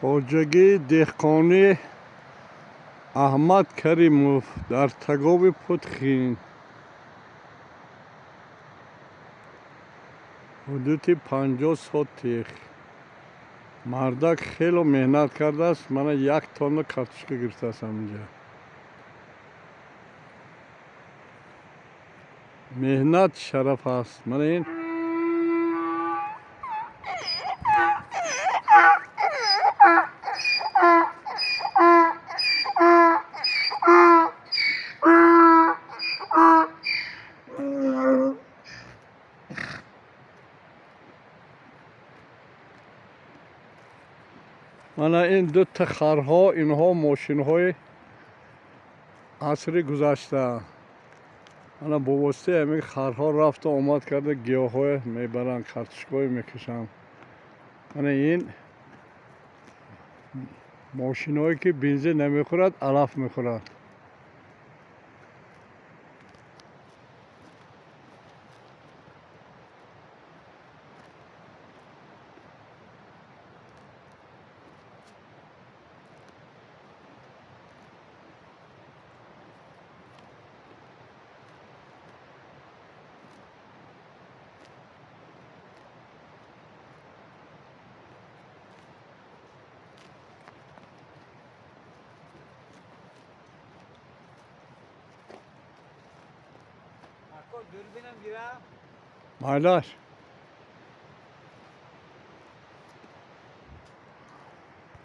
Хоҷагии деҳқонӣ Аҳмад Каримов дар тагови Путхин ҳудуди 50 сотих. Мардак хело меҳнат кардааст, мана 1 тонна картошка гирифтааст ҳаминҷа. Меҳнат шараф аст. Мана ин мана ин дута харҳо, инҳо мошинҳои асри гузашта. Мана бо воситаи ҳамин харҳо рафту омад карда гиёҳҳое мебаранд, картошкаҳое мекашанд. Мана ин мошинҳое ки бензин намехӯрад, алаф мехӯрад. Дурбинам гирам. Майлаш.